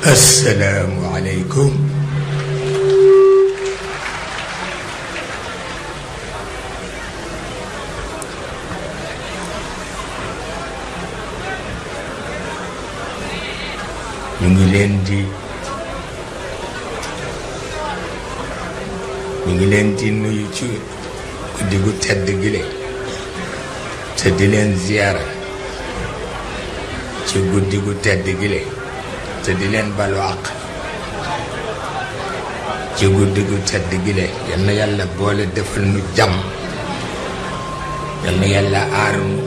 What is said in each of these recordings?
السلام عليكم. ñu ngi leen di nuyu ci guddi gu tedd gile te di leen ziyaara ci guddi gu tedd gile te di leen balu àq ci guddi gu tedd gile. yal na yàlla boole defal nu jàmm, yal na yàlla aar nu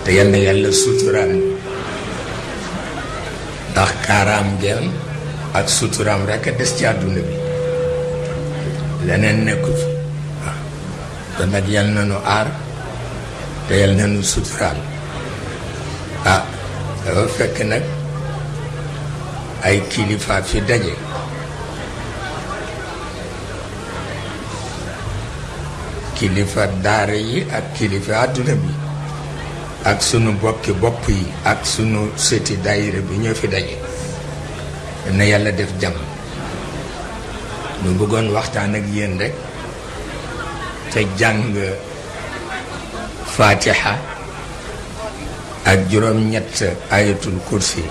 te yal na yàlla suturaal nu, ndax kaaraam ngeen ak suturaam rekk a des ci àdduna bi, leneen nekku fi. waaw te nag yal na nu aar te yal na nu suturaal. dafa fekk nag ay kilifa fi daje, kilifa daara yi ak kilifa àdduna bi ak sunu bokki bopp yi ak sunu sëti daayira bi ñoo fi daje. na yàlla def jàmm. ñu bëggoon waxtaan ak yéen rek te jàng Fatiha ak juróom-ñett ayatul kursi.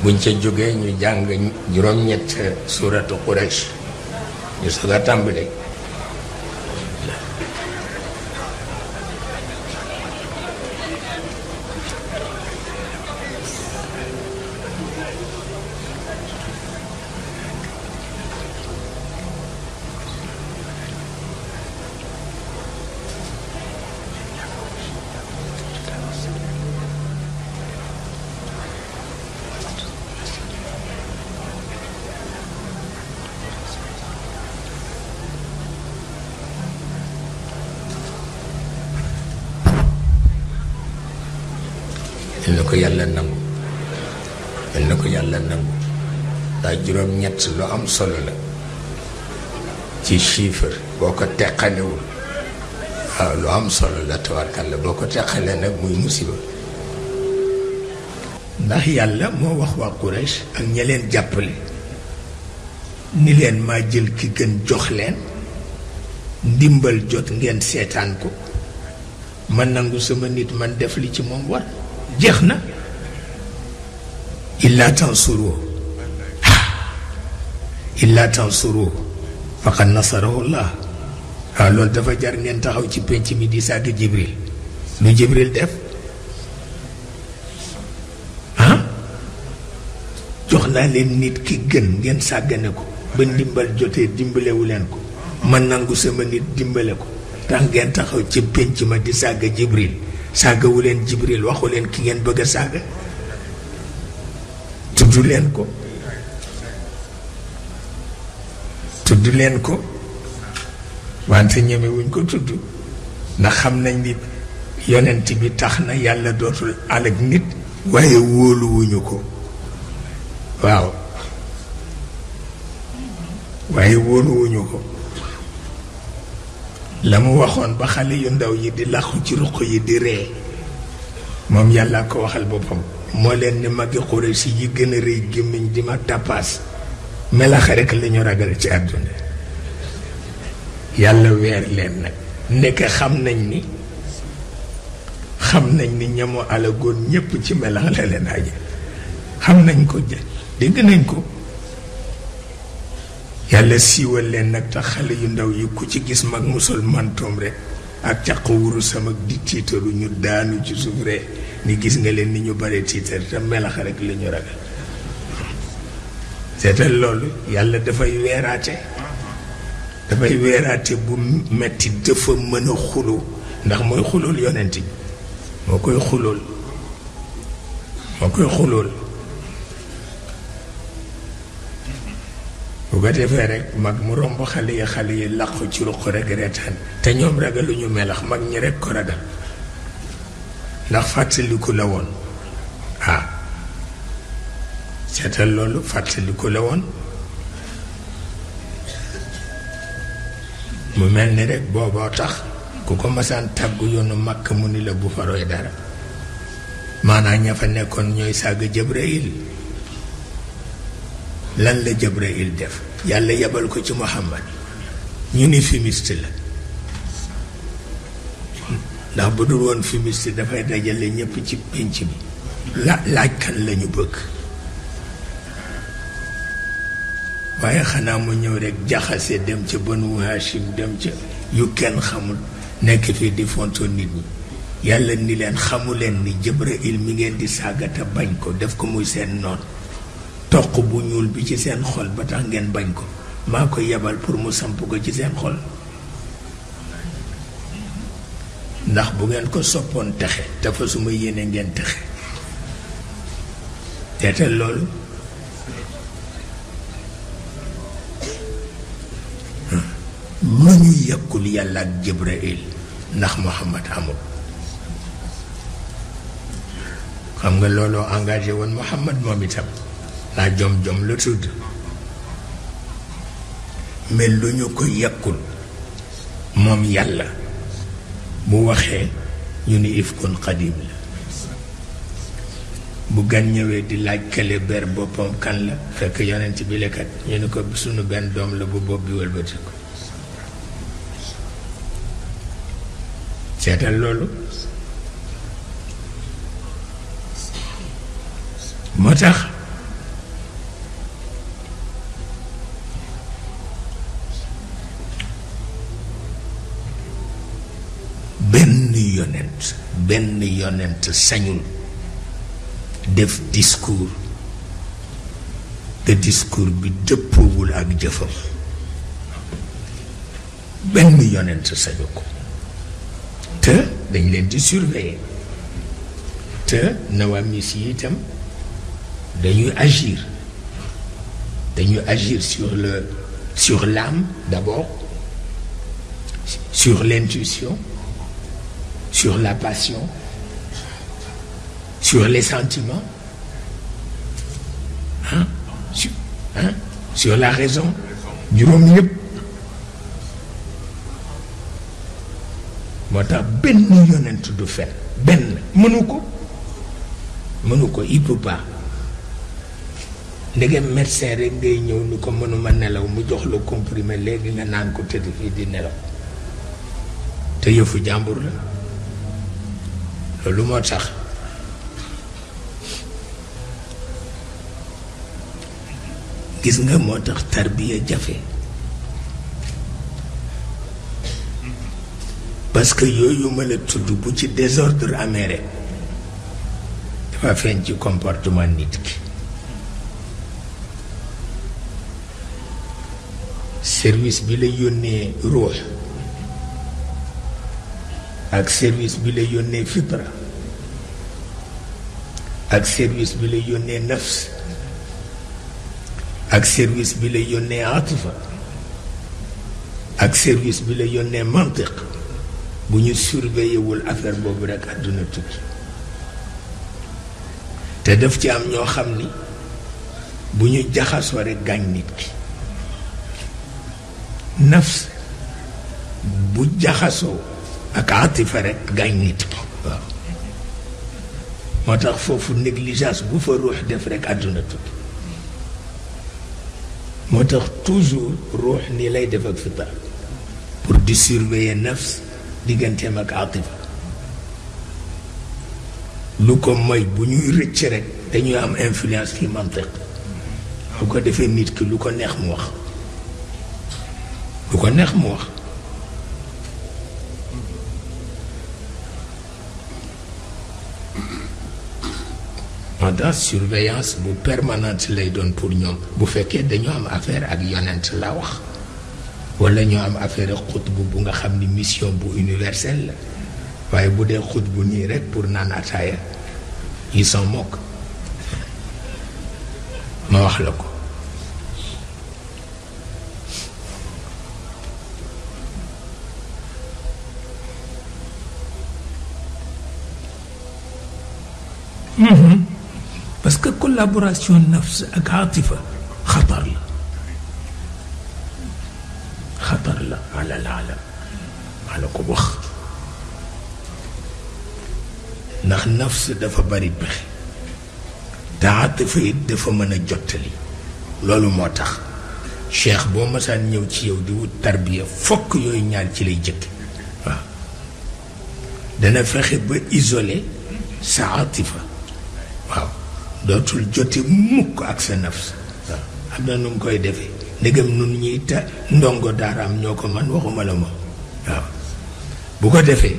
buñ ca jógee ñu jàng juróom-ñett suratu Quraysh ñu soog a tàmbale. yal na ko yàlla nangu, yal na ko yàlla nangu. ndax juróom-ñett lu am solo la ci chiffre boo ko teqalewul. waaw lu am solo la tabarkalla, boo ko teqalee nag muy musiba. ndax yàlla moo wax waa Quraysh ak ña leen jàppale ni leen maa jël ki gën jox leen, ndimbal jot ngeen seetaan ko, man nangu sama nit man def li ci moom war. jeex na. illa tansuruhu faqad nasarahu llah. waaw loolu dafa jar ngeen taxaw ci penc mi di sàgg Jibril. lu Jibril def jox naa leen nit ki gën ngeen sàggane ko ba ndimbal jotee dimbalewu leen ko, man nangu sama nit dimbale ko, tax ngeen taxaw ci penc ma di sàgg Jibril. sàggawu leen Jibril, waxu leen ki ngeen bëgg a sàgga, tudd leen ko wante ñemewuñ ko tudd, ndax xam nañ ni yonent bi tax na yàlla dootul alag nit, waaye wóoluwuñu ko. waaw waaye wóoluwuñu ko. la mu waxoon ba xale yu ndaw yi di làqu ci ruq yi di ree, moom yàlla ko waxal boppam. moo leen ni magi Quraysh yi gën a rëy gémmiñ di ma tàppaas melax rekk la ñu ragal ci àdduna. yàlla weer leen nag ndeke xam nañ ni ñamoo alagoon ñépp ci melax la leen aje. xam nañ ko dégg nañ ko. yàlla siiwal leen nag tax xale yu ndaw yi ku ci gis mag musul mantoom rek ak caq wuru sama di tiitaru ñu daanu ci suuf rek ni gis nga leen ni ñu bare tiitar te melax rek la ñu ragal. seetal loolu. yàlla dafay weeraate bu metti, dafa mën a xuloo, ndax mooy xulool yonent bi, moo koy xulool. bu ko defee rek mag mu romb xale yi làqu ci ruq rek reetaan, te ñoom ragaluñu melax, mag ñi rek ko ragal, ndax fàttaliku la woon. seetal loolu, fàttaliku la woon. mu mel ni rek booboo tax ku ko masaan tàggu yoonu Makka mu ni la bu faroy dara. maanaam ña fa nekkoon ñooy saaga Jibril. lan la Jibril def yàlla yebal ko ci Muhammad ñu ni fumiste la ndax bu dul woon fumiste dafay dajale ñépp ci pénc bi laaj kan lañu bëgg waaye xanaa mu ñëw rekk jaxase dem ca Banu Hashim dem ca yu kenn xamul nekk fii di fonto nit ñi yàlla ni leen xamuleen ni Jibril mi ngeen di saaga te bañ ko def ko muy seen noon toq bu ñuul bi ci seen xol ba tax ngeen bañ ko maa ko yebal pour mu samp ko ci seen xol ndax bu ngeen ko soppoon texe te fa suma yéene ngeen texe teetal loolu lu ñu yàkkul yàlla ak Jibril ndax Muhammad amul xam nga looloo engagé woon Muhammad moom itam laa jom la tudd mais lu ñu ko yàkkul moom yàlla bu waxee ñu ni ifkun qadim la bu gan ñëwee di laaj kale ber boppam kan la fekk yonent bi lekkat ñu ni ko sunu benn doom la bu bopp bi wëlbati ko seetal loolu moo tax benn yonent sañul def discours te discours bi dëppoowul ak jëfam benn yonent sañu ko te dañ leen di surveiller te nawaamis yi itam dañuy agir sur l'âme d'abord, sur l'intuition, sur la passion, sur les sentiments, sur la raison. juróom yëpp moo tax benn yonent du fen benn mënu ko il peut pas. ndegem médecin rek ngay ñëw ni ko mënuma nelaw mu jox la comprimé léegi nga naan ko tëdd fii di nelaw te yëfu jàmbur la loolu moo tax gis nga moo tax tarbiya jafe parce que yooyu ma la tudd bu ci désordre amee rek dafa feeñ ci comportement nit ki. service bi la yónnee ruux ak service bi la yónnee fitra ak service bi la yónnee nafs ak service bi la yónnee atifa ak service bi la yónnee mantiq bu ñu surveiller wul affaire boobu rek àdduna tukki te daf ci am ñoo xam ni bu ñu jaxasoo rek gaañ nit ki nafs bu jaxasoo ak atifa rek gaañ nit ki waaw moo tax foofu négligence bu fa ruux def rek àdduna tukki moo tax toujours ruux nii lay def ak fitra pour di surveiller nafs digganteem ak atifa lu ko mooy bu ñuy rëcc rek dañuy am influence ci mantiq bu ko defee nit ki lu ko neex mu wax lu ko neex mu wax moo tax surveillance bu permanente lay doon pour ñoom bu fekkee dañu am affaire ak yonent la wax wala ñoo am affaire ak xutbu bu nga xam ni mission bu universelle la waaye bu dee xutbu nii rek pour naan ataaya ils s'en moquent ma wax la ko parce que collaboration nafs ak atifa xatar la ala alam maa la ko wax ndax nafs dafa bari pexe te atifa it dafa mën a jottali loolu moo tax cheikh boo masaan ñëw ci yow di wut tarbiya fokk yooyu ñaar ci lay jëkk waaw dana fexe ba isolé sa atifa waaw dootul jote mukk ak sa nafs waaw am na nu mu koy defee ndegam nun ñiy ndongo daaraam ñoo ko man waxuma la moom waaw bu ko defee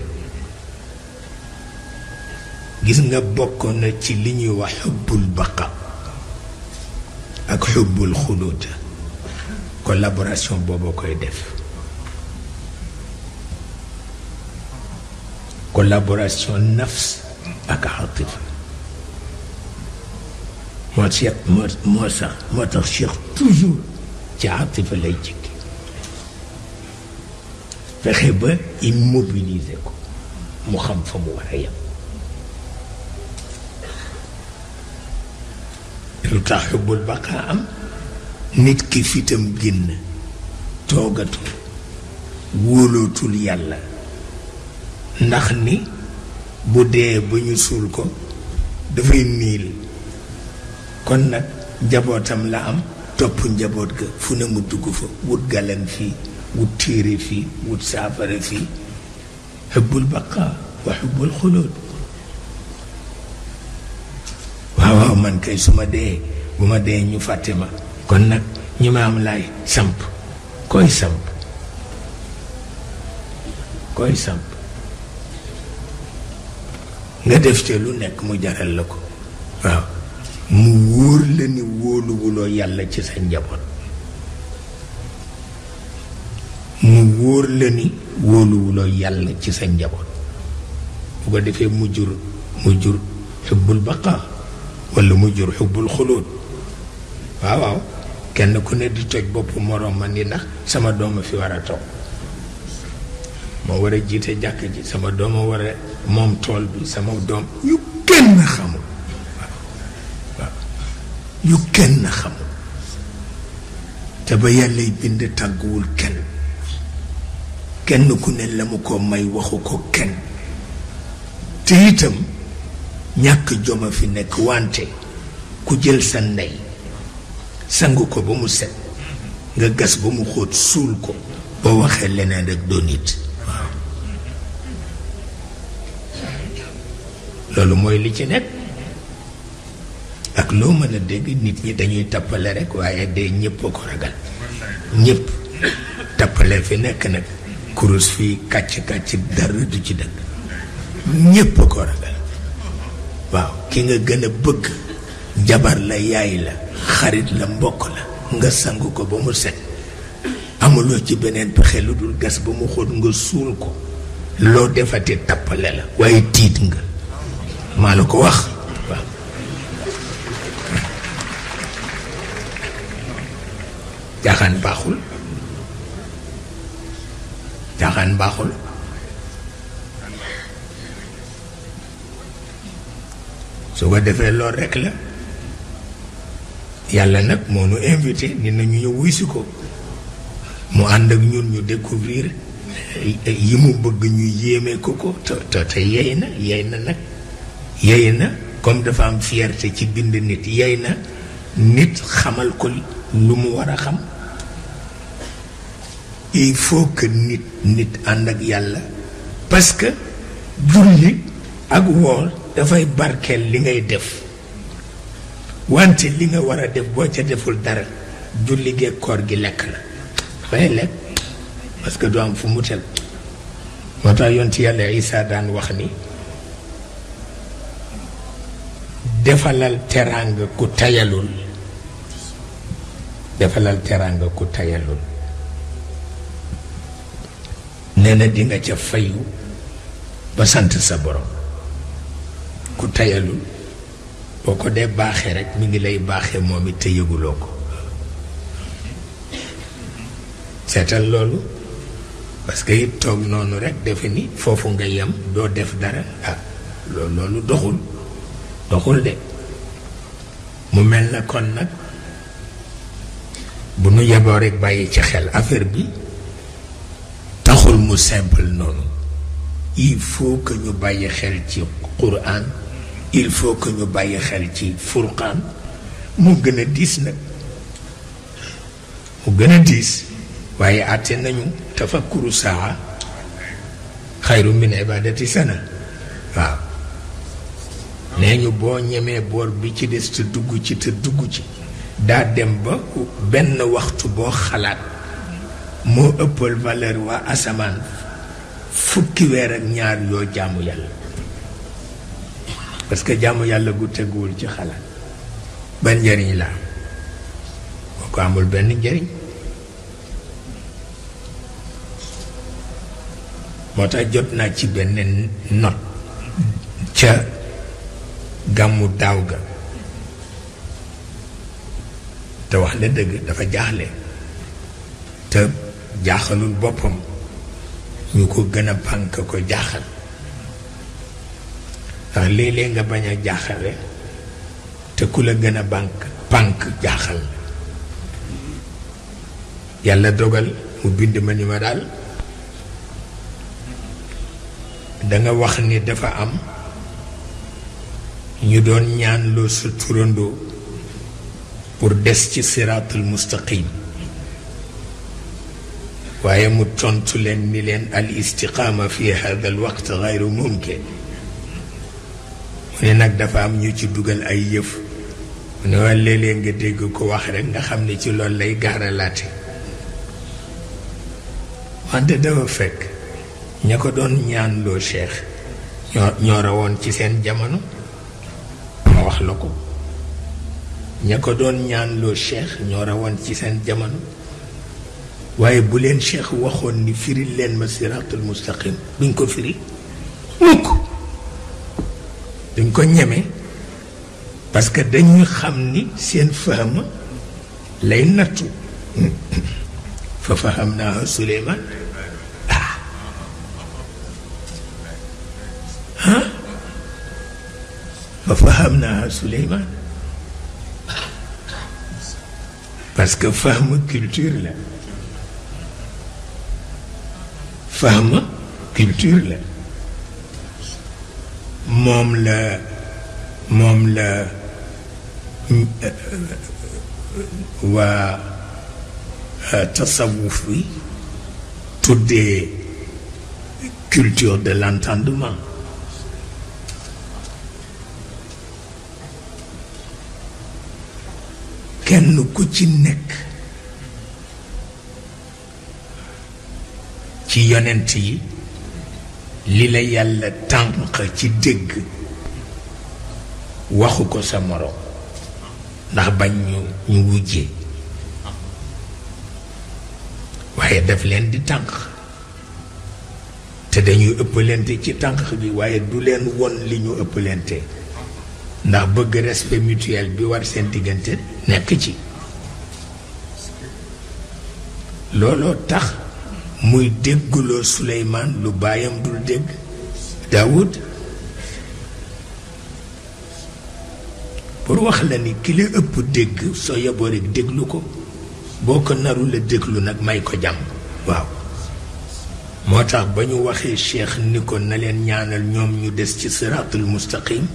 gis nga bokkoon na ci li ñuy wax xubbul baqa ak xubbul xuluud collaboration boobu koy def collaboration nafs ak atifa moo tax Cheikh toujours ci atifa lay jikki fexe ba immobiliser ko mu xam fa mu war a yem lu tax xubbul baqa am nit ki fitam génn toogatul wóolootul yàlla ndax ni bu dee ba ñu suul ko dafay niil kon nag njabootam la am topp njaboot ga fu ne mu dugg fa wut galan fii wut téere fii wut saafara fii xubbul baqa wa xubbul xuluud waaw man kay su ma dee bu ma dee ñu fàtte ma kon nag ñi ma am laay samp koy samp nga def te lu nekk mu jaral la ko waaw mu wóor la ni wóoluwuloo yàlla ci sa njaboot mu wóor la ni wóoluwuloo yàlla ci sa njaboot bu ko defee mu jur xubbul baqa wala mu jur xubbul xuluud waaw kenn ku ne di toj bopp moroom ma ni ndax sama dooma fi war a toog moo war a jiite jàkk ji sama dooma war a moom tool bi sama doom yu kenn xamul waaw yu kenn xamul te ba yàllay bind tàgguwul kenn ku ne la mu ko may waxu ko kenn te itam ñàkk joma fi nekk wante ku jël sa ndey sangu ko ba mu set nga gas ba mu xóot suul ko boo waxee leneen rek doo nit waaw loolu mooy li ci nekk ak loo mën a dégg nit ñi dañuy tappale rek waaye de ñépp a ko ragal ñépp tappale fi nekk nag kurus fii kàcc dara du ci dëgg ñépp a ko ragal waaw ki nga gën a bëgg jabar la yaay la xarit la mbokk la nga sang ko ba mu set amuloo ci beneen pexe lu dul gas ba mu xóot nga suul ko loo defati tappale la waaye tiit nga maa la ko wax waaw jaaxaan baaxul su ko defee lool rekk la yàlla nag moo nu invité ni nañu ñëw wuy si ko mu ànd ak ñun ñu découvrir yi mu bëgg ñu yéeme ko te yey na comme dafa am fierté ci bind nit yey na nit xamal ko lu mu war a xam il faut que nit ànd ak yàlla parce que julli ak woor dafay barkeel li ngay def wante li nga war a def boo ca deful dara julli gee koor gi lekk la dafay lekk parce que du am fu mu teg moo tax yonti yàlla Isaa daan wax ni defalal teraanga ku tayalul nee na di nga ca fayu ba sant sa borom ku tayalul boo ko dee baaxee rek mi ngi lay baaxee moom it te yëguloo ko seetal loolu parce que it toog noonu rek defe ni foofu nga yem doo def dara loolu doxul de mu mel na kon nag bu nu yeboo rek bàyyi ci xel affaire bi taxul mu simple noonu il faut que ñu bàyyi xel ci Qur'an, il faut que ñu bàyyi xel ci Furqaan. mu gën a diis nag, mu gën a diis, waaye àtte nañu tafakkuru saa xayru min ibadati sana. waaw nee ñu boo ñemee boor bi ci des te dugg ci daa dem ba benn waxtu boo xalaat moo ëppal valeur waa asamaan fukki weer ak ñaar yoo jaamu yàlla. parce que jaamu yàlla gu teguwul ci xalaat ban njëriñ la boo ko amul benn njëriñ. moo tax jot naa ci benn not ca gàmmu daaw ga te wax na dëgg dafa jaaxle te jaaxalul boppam ñu ko gën a pànk ko jaaxal. ndax léeg-léeg nga bañ a jaaxale te ku la gën a pànk jaaxal. yàlla dogal mu bind ma ni ma daal danga wax ni dafa am ñu doon ñaan loo sa turandoo pour des ci siraatul mustaqim, waaye mu tontu leen ni leen al istiqaama fi hada al waqt gayru mumkin. mu ne nag dafa am ñu ci dugal ay yëf. mu ne waa léeg-léeg nga dégg ko wax rek nga xam ne ci loolu lay gaaralaate. wante dafa fekk ña ko doon ñaan loo Cheikh ñoo rawoon ci seen jamono. ma wax la ko, ña ko doon ñaan loo Cheikh ñoo rawoon ci seen jamono. waaye bu leen Cheikh waxoon ni firil leen ma siraatul mustaqim duñ ko firi mukk, duñ ko ñeme, parce que dañuy xam ni seen fahma lay nattu. fa fahamnaahu Suleymaan fa fahamnaahu Suleymaan parce que fahma culture la, fahma culture la. moom la waa tasawuf bi tuddee culture de l'entendement. kenn ku ci nekk ci yonent yi li la yàlla tànq ci dégg waxu ko sa moroom ndax bañ ñu wujjee, waaye daf leen di tànq te dañuy ëppalante ci tànq bi, waaye du leen won li ñu ëppalante ndax bëgg respect mutuel bi war seen diggante nekk ci. looloo tax muy dégguloo Suleymaan lu baayam dul dégg Daawud. pour wax la ni ki la ëpp dégg soo yeboo rek déglu ko, boo ko narul a déglu nag may ko jàmm. waaw moo tax ba ñu waxee Cheikh ni ko na leen ñaanal ñoom ñu des ci siraatul mustaqim,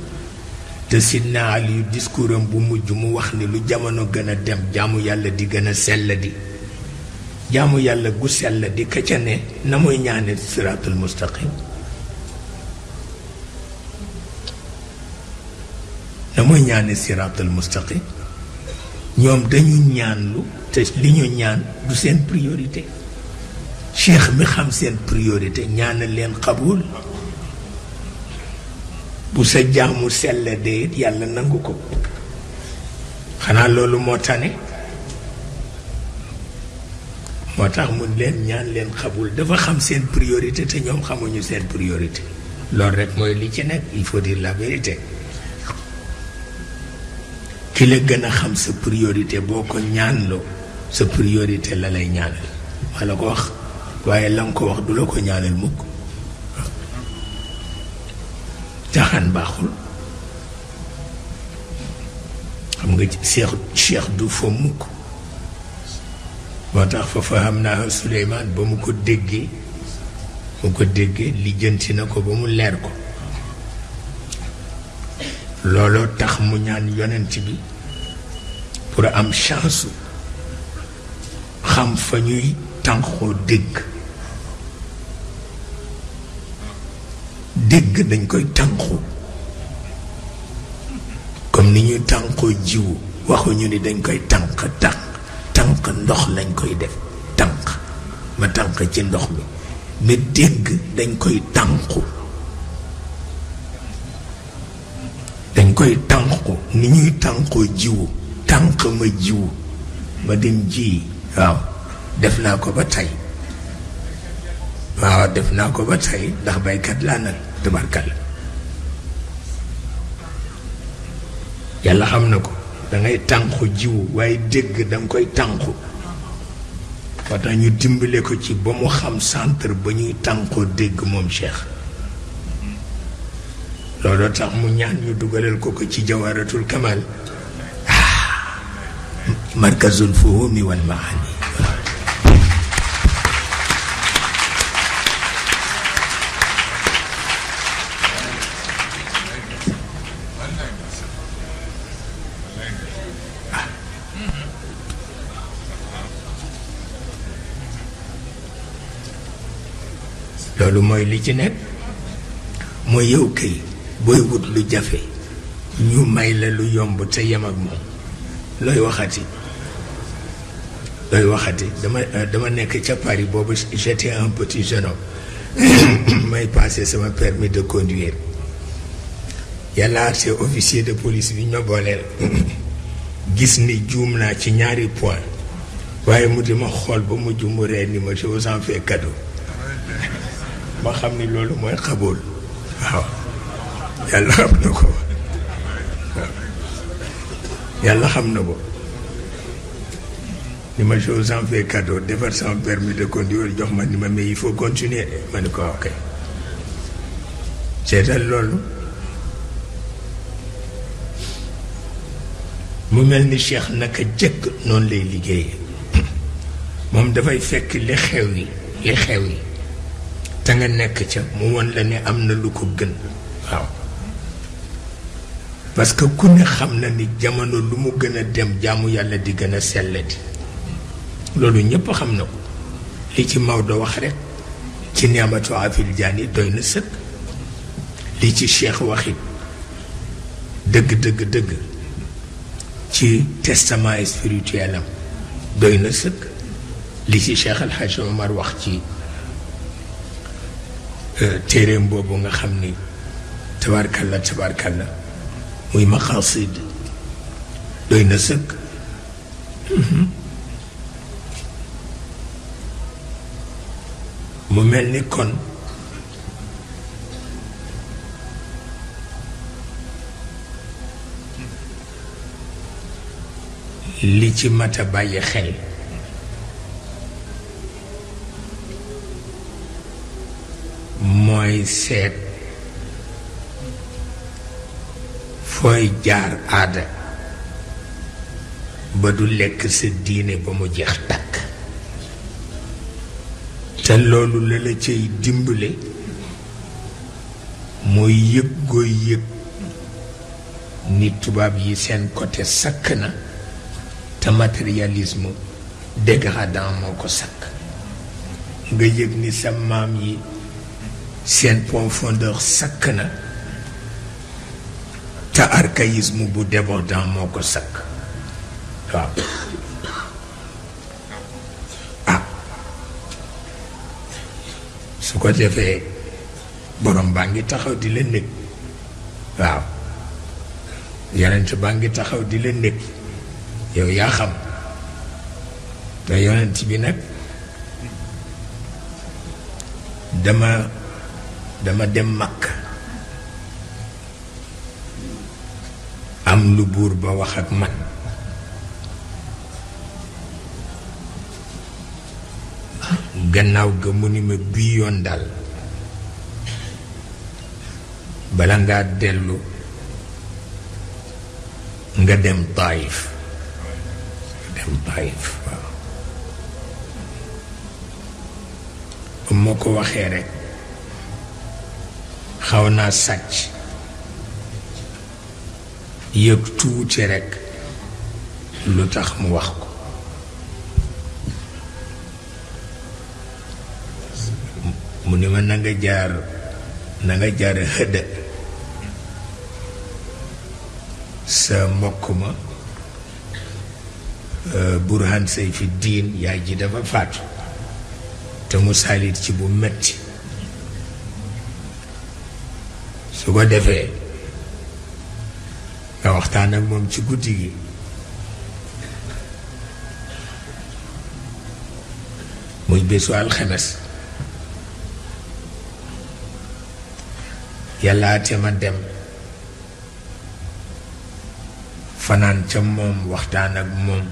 te Sidna Ali discours am bu mujj mu wax ni lu jamono gën a dem jaamu yàlla di gën a sell di, jaamu yàlla gu sell di ka ca ne na muy ñaane siraatul mustaqim, na muy ñaane siraatul mustaqim. ñoom dañu ñaanlu te li ñu ñaan du seen priorité. Cheikh mi xam seen priorité ñaanal leen xabul. bu sa jaamu sell de it yàlla nangu ko. xanaa loolu moo tane. moo tax mun leen ñaan leen xabul, dafa xam seen priorité te ñoom xamuñu seen priorité. loolu rek mooy li ci nekk, il faut dire la vérité. ki la gën a xam sa priorité boo ko ñaanloo sa priorité la lay ñaanal, ma la ko wax, waaye la nga ko wax du la ko ñaanal mukk. caaxaan baaxul. xam nga cheikh du fa mukk. moo tax fa fahamnaahu Suleymaan ba mu ko déggee mu ko déggee lijjanti na ko ba mu leer ko looloo tax mu ñaan yonent bi pour am chance xam fa ñuy tànqoo dégg dañ koy tànqu comme ni ñuy tànqoo jiwu waxuñu ni dañ koy tànq ndox lañ koy def tànq ma tànq ci ndox mi mais dégg dañ koy tànqu ni ñuy tànqoo jiwu tànq ma jiwu ma dem ji waaw def naa ko ba tey ndax baykat laa nag tabarkal yàlla xam na ko dangay tànqu jiwu waaye dégg danga koy tànqu moo tax ñu dimbale ko ci ba mu xam centre ba ñuy tànqoo dégg moom Cheikh looloo tax mu ñaan ñu dugalal ko ci jawaratul kamal markazul fuhumi wal maani loolu mooy li ci nekk mooy yow kay booy wut lu jafe ñu may la lu yomb te yem ak moom looy waxati dama nekk ca Paris boobu j'étais un petit jeune homme may passé sama permis de conduire yàlla c'est officier de police bi ñu ma booleel gis ni juum naa ci ñaari point waaye mu di ma xool ba mujj mu ree ni ma je vous en fais cadeau ma xam ni loolu mooy xabool waaw yàlla xam na ko yàlla xam na ko ni ma je vous en fais cadeau defar sama permis de conduire jox ma ni ma mais il faut continuer ma ni ko ok seetal loolu mu mel ni Cheikh naka jëkk noonu lay liggéeye moom dafay fekk li xew yi te nga nekk ca mu won la ne am na lu ko gën waaw parce que ku ne xam na ni jamono lu mu gën a dem jaamu yàlla di gën a sellati loolu ñépp xam na ko li ci Maodo wax rek ci niamatu afil jaani doy na sëkk li ci Cheikh waxit dëgg ci testament spirituel am doy na sëkk li ci Cheikh El Hadj Omar wax ci téereem boobu nga xam ni tabarkalla muy maqasid doy na sëkk mu mel ni kon li ci mat a bàyyi xel mooy seet fooy jaar aada ba du lekk sa diine ba mu jeex takk te loolu la la cay dimbale mooy yëg gooy yëg ni tubaab yi seen côté sakk na te matérialisme dégradant moo ko sakk nga yëg ni sa maam yi seen profondeur sakk na te archaïsme bu débordant moo ko sakk waaw su ko defee borom baa ngi taxaw di la nekk waaw yonent baa ngi taxaw di la nekk yow yaa xam te yonent bi nag dama dem Makka am lu buur ba wax ak man gannaaw ga mu ni ma bii yoon daal bala ngaa dellu nga dem Taïf waaw moo ko waxee rekk xaw naa sàcc yëg tuuti rekk lu tax mu wax ko mu ni ma na nga jaar xëdda sa mbokk ma Burhan Sayfi Diin yaay ji dafa faatu te mu saalit ci bu metti su ko defee nga waxtaan ak moom ci guddi gi muy bésu alxames yàlla te ma dem fanaan ca moom waxtaan ak moom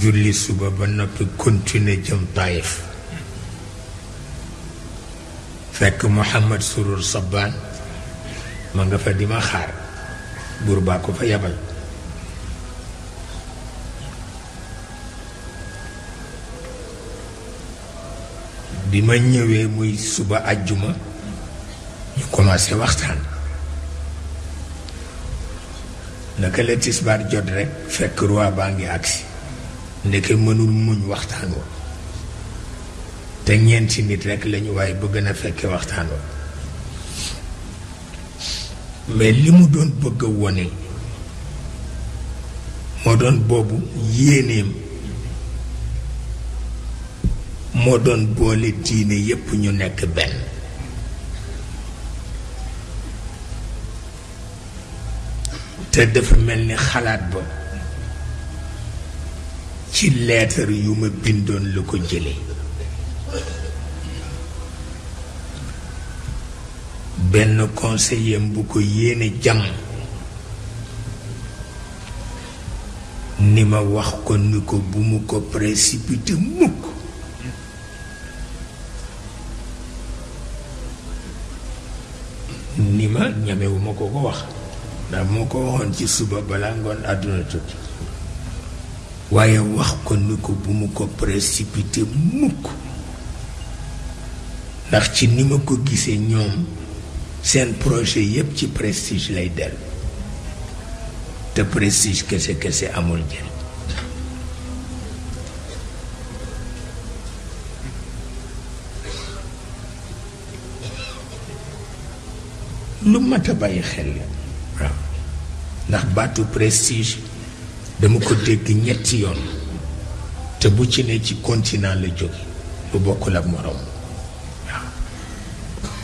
julli suba ba noppi continuer jëm Taïf fekk Muhammad Surur Sabbaan ma nga fa di ma xaar buur baa ko fa yabal bi ma ñëwee muy suba àjjuma ñu commencé waxtaan naka la tisbaar jot rekk fekk roi baa ngi agsi ndeke mënul muñ waxtaan wa te ñeenti nit rekk lañu waaye bëgg na fekke waxtaan wa mais li mu doon bëgg a wone moo doon boobu yéeneem moo doon boole diine yépp ñu nekk benn te dafa mel ni xalaat ba ci leetar yu ma bindoon la ko jële benn conseiller bu ko yéene jàmm ni ma wax ko ni ko bu mu ko précipité mukk ni ma ñamewuma ko ko wax ndax moo ko waxoon ci suba balaa ngoon àdduna tukki waaye wax ko ni ko bu mu ko précipité mukk ndax ci ni ma ko gisee ñoom seen projet yépp ci prestige lay dellu te prestige kese kese amul njëriñ lu mat a bàyyi xel la waaw ndax baatu prestige dama ko dégg ñetti yoon te bu ci ne ci continent la jóge bu bokkul ak moroom